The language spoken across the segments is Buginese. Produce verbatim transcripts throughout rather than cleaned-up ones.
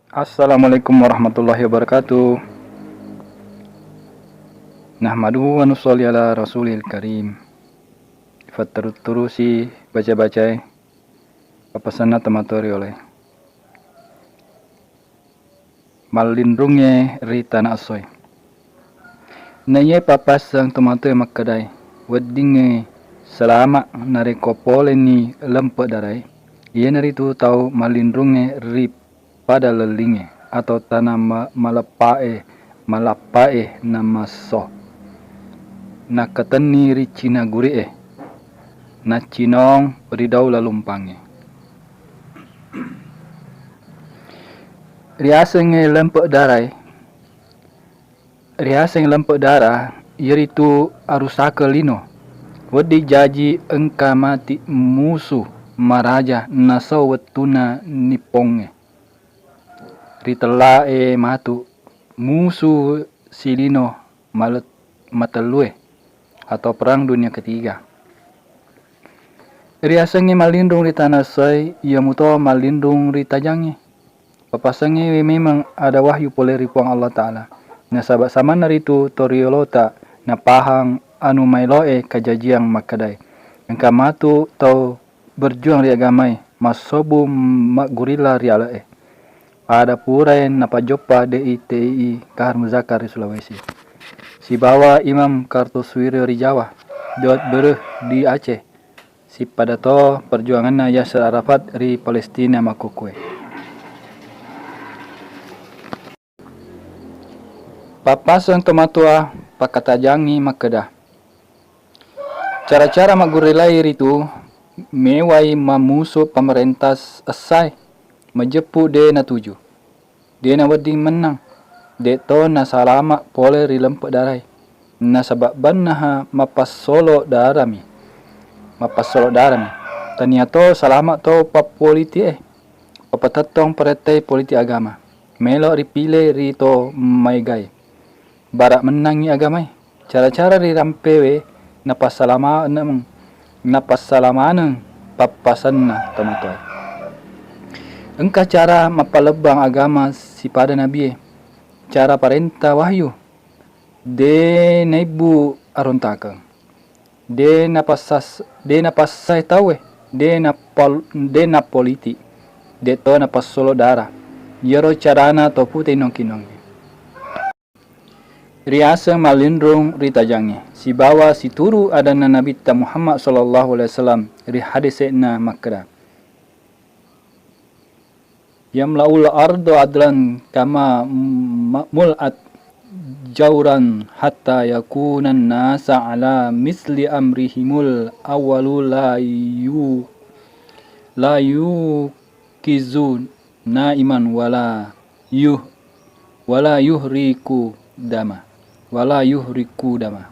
Assalamualaikum warahmatullahi wabarakatuh. Nahmaduhu wa nusalli ala rasulil karim. Fatterutturusi baca-bacai pappasenna tomatoa rioloe. Mallinrungnge ri tana essoe. Naiyae pappasseng tomatoae makkedae, weddingnge salama narekko poleni lempe darae, iyanaritu tau mallinrungnge ri pada lellingnge atau tana ma-, maleppae, malappae namasso. Nakkatenni ri cinaguri'e, naccinong ri daula lumpangnge. Riasengnge lempe darae, riaseng lempe dara, iaritu arusakeng lino. Wedding jaji engka mati musu maraja nasau wettunna nippongnge. Ritellae matu musu silino male-, matellue atau Perang Dunia Ketiga. Riasengnge mallinrung ri tana essoe, iyamuto mallinrung ri tajangnge. Pappasengnge memeng ada wahyu pole ri Puang Allah Ta'ala. Nasaba samanna ritu toriolota napahang anu maeloe kajajiang makkedae, engka matu tau berjuang ri agamae, massobu maggurilla ri ale'e. Pada purae napajoppa D I T I Kahar Muzakkar ri Sulawesi, sibawa Imam Kartosuwiryo ri Jawa, Daud Bereh di Aceh, sippadato perjuanganna Yasser Arafat ri Palestina makkukkue. Pappaseng tomatoa pakkatajangngi makkeda, cara-cara maggurillai ritu mewai mammusu pamarenta s-, essae, majeppu de natuju, de nawedding mennang, de to nasalama pole ri lempe darae. Nasaba bannaha mappassolo darami, mappassolo darami. Tania to salama to pappoliti'e, papatettong parettai politik agama. Melo ripile ri to maegae. Bara mennangngi agamae. Cara-cara rirampewe napassalama-, napassalamaneng pappasenna tomatoae. Engka cara mappalebbang agama sipada nabie. Cara parenta wahyu. De naibbu arontakeng. De napassas-, de napassai tauwe, de nappal-, de nappolitik, de to napassolo dara. Iyaro carana to pute inong-kinongnge. Riaseng mallinrung ri tajangnge, sibawa situru adanna Nabitta Muhammad sallallahu alaihi wasallam ri hadese'na makkeda, "Yamla'ul ardo adlan kama ma-, mul'at jauran hatta yakunan nasa ala misli amrihimul awwalu la yu-, la yukizu naiman wala yuh-, wala yuhriku dama, wala yuhriku dama."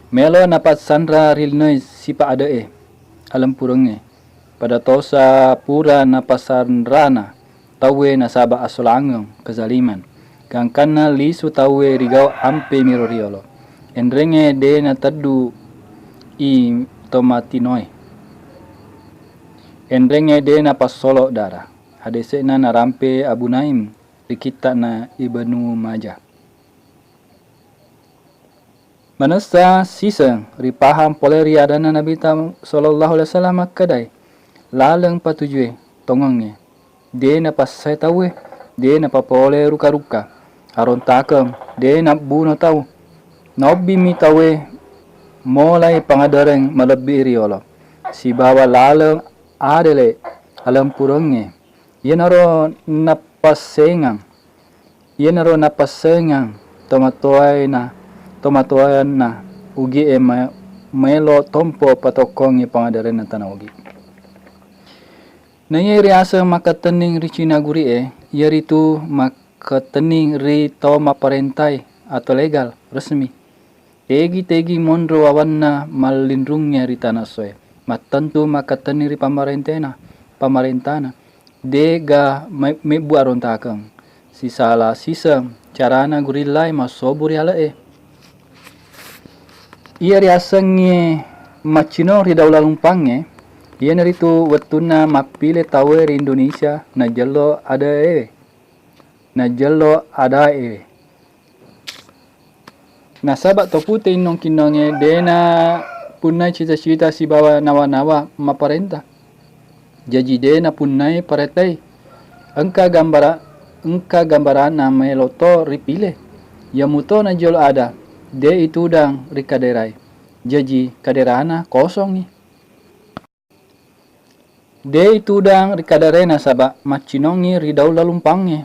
Melo napassanra ri linoe sipa ade'e, alempurengnge. Pada tosa pura napassanrana tauwe nasaba asolangeng kezaliman. Gangkanna lisu tauwe rigau ampe miro riolo. Enrengnge de nateddu i tomatinoe. Enrengnge de napassolo dara. Hadese'na narampe Abu Naim ri kitta'na Ibnu Majah. Manessa siseng ripahang pole ri adanna Nabitta sallallahu alaihi wasallam makkedae, laleng patujue tongengnge, de napassai tauwe, de napapole ruka-ruka, arontakeng, de nabbuno tau. Naobbimi tauwe molai pangadereng malebbi riolo, sibawa laleng adele alempurengnge. Iyanaro napassengang, iyanaro napassengang tomatoaena, tomatoanna Ugie ma-, maelo tompo patokkongngi pangaderenna tana Ugi. Naiya riaseng makkatenning ri Cina Gurie, iyaritu makkatenning ri to mapparentai atau legal, resmi. Tegi-tegi monro wawanna mallinrungnge ri tana essoe, mattentu makkatenni ri pamarentena, pamarentana. De'ga me-, mebbu arontakeng. Sisala siseng carana gurillai massobu ri ale'e. Iya riasengnge maccinong ri daula lumpangnge, Iyanaritu wettunna mappile tauwe ri Indonesia najello adaewe. Najello adaewe. Nasaba to pute innong-kinnongnge de napunnai cita-cita sibawa nawa-nawa mapparenta. Jaji de napunnai parentai. Engka gambara, engka gambarana maelo to ripile. Yamuto najolo ada, de itudang ri kaderai. Jaji kaderana kosongngi. De itudang ri kaderena saba maccinongngi ri daung lalumpangnge.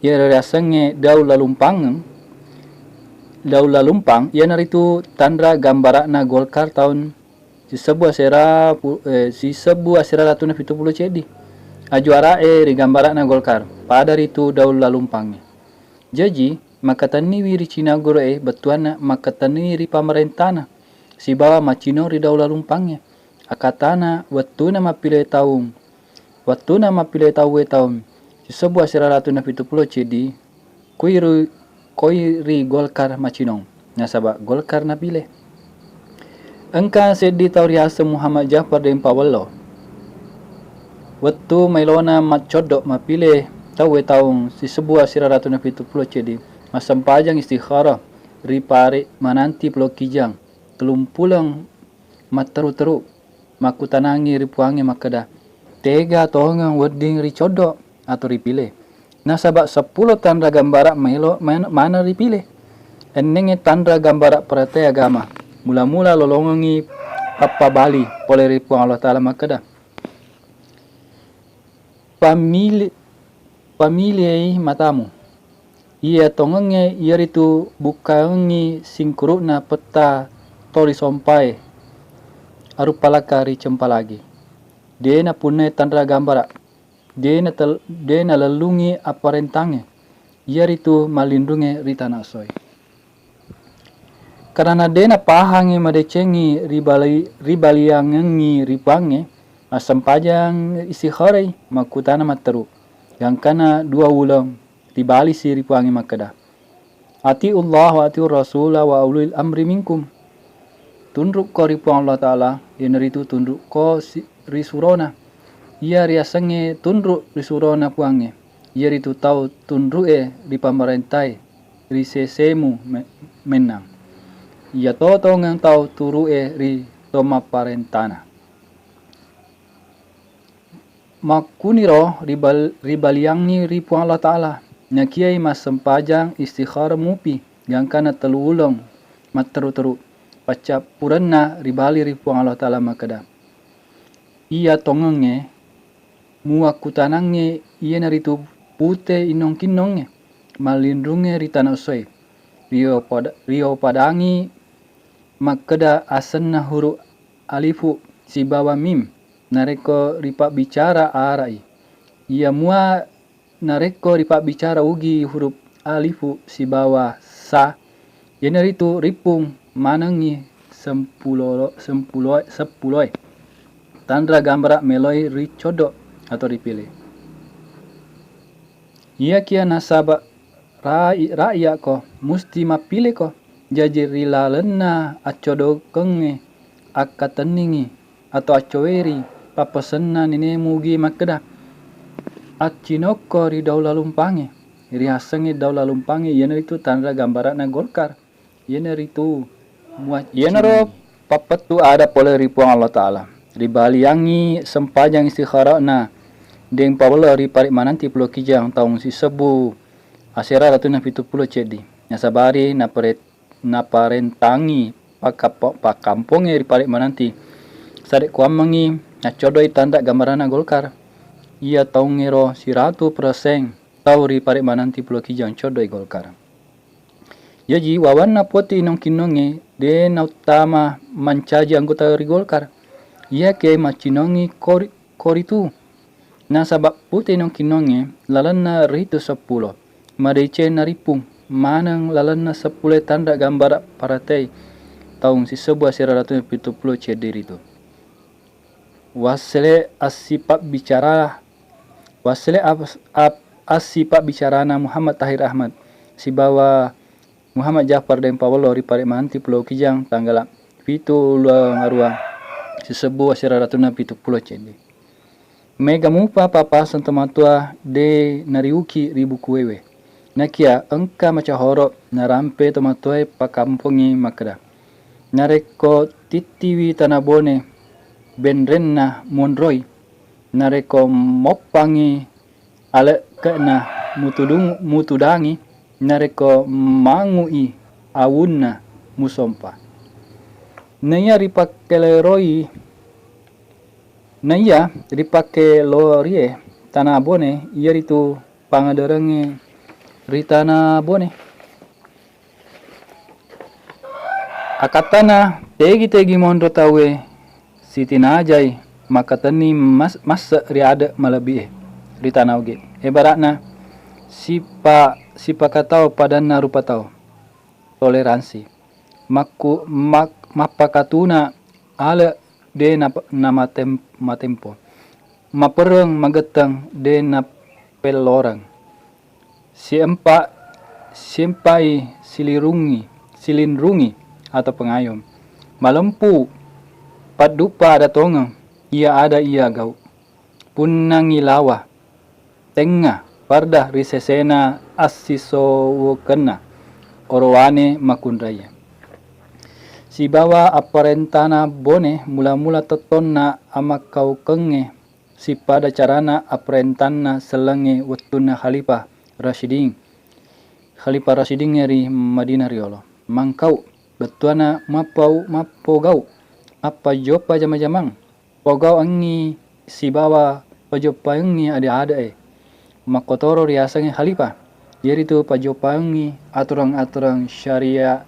Iyaro riasengnge daung lalumpangeng, daung lalumpang iyanaritu tanra gambara'na Golkar taun sisebbu asera pu-, eh, sisebbu asera ratuna pitu pulo ceddi. Ajuara'e ri gambara'na Golkar, pada ritu daung lalumpangnge. Jaji, makkatenniwi ri Cinagoro'e bettuanna makkatenniwi ri pamarentana, sibawa maccinong ri daung lalumpangnge. Akkatana wettuna mappile taung, wettuna mappile tauwe taung sisebbu asera ratuna pitu pulo ceddi, kui ri, koi ri Golkar maccinong, nasaba Golkar napile. Engka seddi tau riaseng Muhammad Ja'far Deng Pawello. Wettu maelona maccoddo mappile tauwe taung sisebbu asera ratuna pitu pulo ceddi, massempajang istikharah ri pare mananti Pulo Kijang, tellumpuleng matteru-teru, makkutanangi ri Puangnge makkeda, tega tongeng wedding ricoddo atau ripile? Nasaba seppulo tanra gambara maelo man-, maneng ripile. Ennengnge tanra gambara parete agama. Mula-mula lolongengngi pappabali pole ri Puang Allah Ta'ala makkeda, Pamili-, pamiliai matamu. Iya tongengnge iyaritu bukkaengngi singkuru'na petta to risompae aruppalakka ri cempalagi. De napunnai tanra gambara. De natel-, de nalellungngi apparentangnge. Iyaritu mallinrungnge ri tana essoe. Karana de napahangngi madecengngi ribali-, ribaliangengngi ri Puangnge, massempajang istikharai makkutana matteru, gangkana dua uleng ribalisi ri Puangnge makkeda, "Atiullah wa atiur rasula wa ulil amri minkum." Tunrukko ri Puang Allah Ta'ala, iyanaritu tunrukko si-, ri surona. Iya riasengnge tunru ri surona Puangnge, iyaritu tau tunru'e ri pamarentai ri sesemu me-, mennang. Iyato tongeng tau turu'e ri tomapparentana. Makkuniro ribal-, ribaliangngi ri Puang Allah Ta'ala. Nakiai massempajang istikharah mupi, gangkana tellu uleng matteru-teru. Paccappurenna ribali ri Puang Allah Ta'ala makkeda, iya tongengnge muwakkutanangnge iyanaritu pute innong-kinnongnge, mallinrungnge ri tana essoe. Rio pada-, rio padangi makkeda asenna huruf alifu sibawa mim narekko ripabbicara ara'i. Iya mua narekko ripabbicara ugi huruf alifu sibawa sa, iyanaritu rippung manengngi sempulo-, sempulo-, seppuloe tanra gambara meloi ricoddo atau ripilih. Iyakiya nasaba rai-, rakya'ko musti mappileko. Jaji ri lalenna accodokengnge akkatenningi atau accoweri pappesenna nenemu ugi makkeda, accinokko ri daung lalumpangnge. Riasengnge daung lalumpangnge iyanaritu tanra gambara'na Golkar. Iyanaritu muaccingi. Iyanaro pappettu ada pole ri Puang Allah Ta'ala. Ribaliangngi sempajang istikhara'na Deng Pawello ri Parik Mananti Pulo Kijang taung sisebbu asera ratuna pitu pulo ceddi. Nasabari napare-, naparentangi pakkapo-, pakkampongnge ri Parik Mananti. Sarekkuammengngi naccodoi tanra gambarana Golkar. Iya taungngero siratu persen tau ri Parik Mananti Pulo Kijang coddoi Golkar. Jaji, wawanna poti inong-kinnongnge de nauttama mancaji anggota ri Golkar. Iyakiya maccinongngi kori-, koritu. Nasaba pute inong-kinnongnge lalenna ritu seppulo. Madeceng narippung maneng lalenna seppulo tanra gambara paratei taung sisebbu asera ratu pitu pulo ceddi ritu. Wassele assipabbicara, wassele as-, ap-, assipabbicarana Muhammad Tahir Ahmad sibawa Muhammad Ja'far Deng Pawello ri Parik Mananti Pulo Kijang tanggala pitu uleng aruwa sisebbu asera ratunna pitu pulo ceddi. Mega mupa papaseng tomatoa de nariuki ri bukuewe. Nakia engka macahoro narampe tomatoae pakampongi makkeda, narekko tittiwi tana bone benrenna monroi, narekko moppangi alekke'na mutudung-, mutudangi, narekko mangu'i awunna musompa. Naiya ripakkeleroi, naiya ripakkelorie tana bone, iaritu pangaderengnge ri tana bone. Akkattana, tegi-tegi monro tauwe sitinajai makkatenni mas-, masse ri ade malebbi'e ri tana oge. Ebara'na sipa-, sipakatau padanna rupa tau, toleransi. Makku-, mak-, mappakatuna ale de nap-, namatem-, matempo. Mapereng magetteng de napelloreng. Siempa-, siempai silirungi, silinrungi atau pengayom. Malempu padduppa ada tongeng, iya ada iya gau. Punnangi lawa, tengnga, parda ri sesena assisowokenna orowane makunraie. Sibawa apparentana bone mula-mula tettonna amakkaukengnge sippada carana apparentanna sellengnge wettunna Khalifah Rasyidin, Khalifah Rasyidingnge ri Madinah riolo. Mangkau, bettuanna mappau-, mappogau, mappajoppa jama-jamang, pogau angngi sibawa pajoppaengngi ade-ade'e. Makkotoro riasengnge Khalifah, iaritu pajoppaengngi aturang-aturang syariat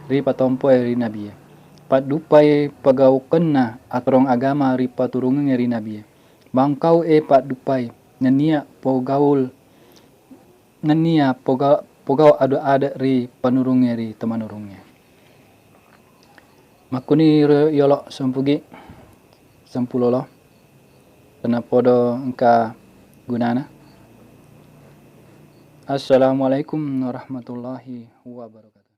ri patompoe ri Nabie. Padduppai pagaukenna aturang agama ri paturungengnge ri Nabie. Mangkau e padduppai, nennia pogaul, nennia poga-, pogau ade-ade ri panurungnge ri tomanurungnge. Makkuni ro yolo sempugi, sempulolo, tennapodo engka gunana. Assalamualaikum warahmatullahi wabarakatuh.